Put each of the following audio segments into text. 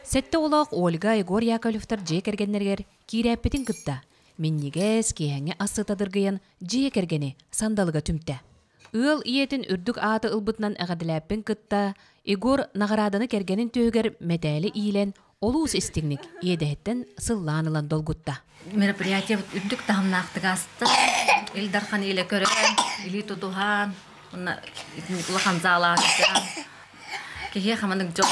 Сэттэ оҕолоох Ольга, Егор Яковлевтар дьиэ кэргэннэригэр киирээппитин кытта, минньигэс, киэһэҥҥи ас сыта дыргыйан дьиэ кэргэни сандалыга түмтэ. Ыал ийэтин үрдүк ааты ылбытынан эҕэрдэлээппин кытта, Егор наҕарааданы кэргэнин түөһүгэр мэтээли иилэн, олус истиҥник иэдэһиттэн сыллаан ылан долгутта. Мероприятие үрдүк таһымнаахтык ааста. Ил Дархан илэ көрөн, илии тутуһан, уонна улахан заалаахтаан киһиэхэ маннык дьол,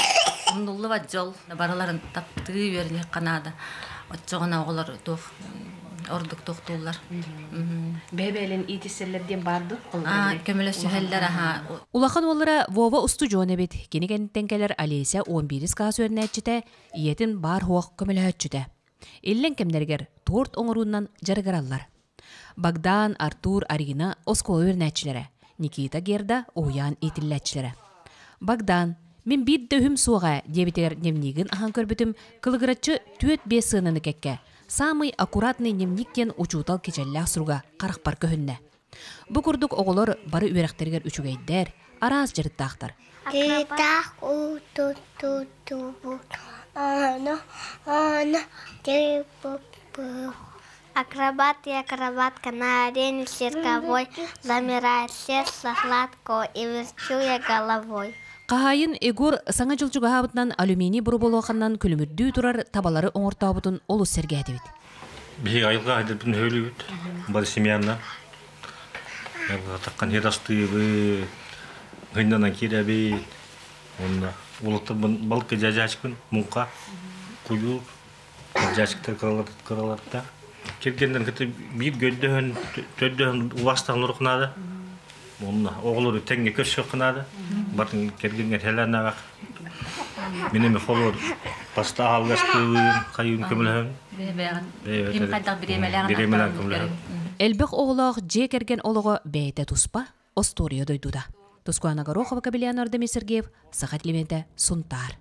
умнуллубат дьол барыларын таптыы үөрэниэххэ наада. Оччоҕуна оҕолор туох ордук тохтууллар. Бэйэ-бэйэлэрин иитиссэллэр диэн баар дуо? Көмөлөсүһэллэр аһаа. Улахан уоллара Вова устудьуон эбит. Кини кэнниттэн кэлэр Олеся 11 каас үөрэнээччитэ, ийэтин баар-суох көмөлөһөөччүтэ. Иллэҥ кэмнэригэр торт оҥоруунан дьарыгыраллар. Богдан, Артур, Арина оскуола үөрэнээччилэрэ, Никита Герда уһуйаан иитиллээччилэрэ. Богдан, мин биир да үһүм суоҕа диэбитигэр дневнигин аһан көрбүтүм, кылыгыраччы түөрт-биэс сыананы кэккэ, самый аккуратный дневник диэн учуутал кичэллээх суруга харахпар көһүннэ. Бу курдук оҕолор бары үөрэхтэригэр үчүгэйдэр, араас дьарыктаахтар. Тыытаах уу тутутубут, ону, ону тыыппыппыт. Акробат и акробатка на арене цирковой замирает сердце сладко и верчу я головой. Хаһаайын Егор саҥа дьыл чугаһаабытынан алюминий боробулуоханан күлүмүрдүү турар табалары оҥортообутун олус сэргээтибит. Биһиги айылҕа айдарбытын өһүлүүбүт, бары семьянан. Таххан һир астыыбыт, гыннанан киирэбит. Онно улаттарбын балыкка дьадьаачпын, муҥха, куйуур, дьаачыктар кыраларда. Кэргэннэрин кытта биир көрдөһөн, төрдөһөн убаастаан олоруох наада. Онно оҕолору тэҥҥэ көрсүөххэ наада. Барын кэргэҥҥэр хэлээннээх. Мин эми холор баста аһалгастыыбын, хайыын көмөлөһөн. Ким хайдах бириэмэлээх көмөлөһөн. Элбэх оҕолоох дьиэ кэргэн олоҕо бэйэтэ туспа остуоруйа дойдута. Тускуана Горохова, Кабельян Ардемир Сергеев, Саха телевидениетэ, Сунтаар.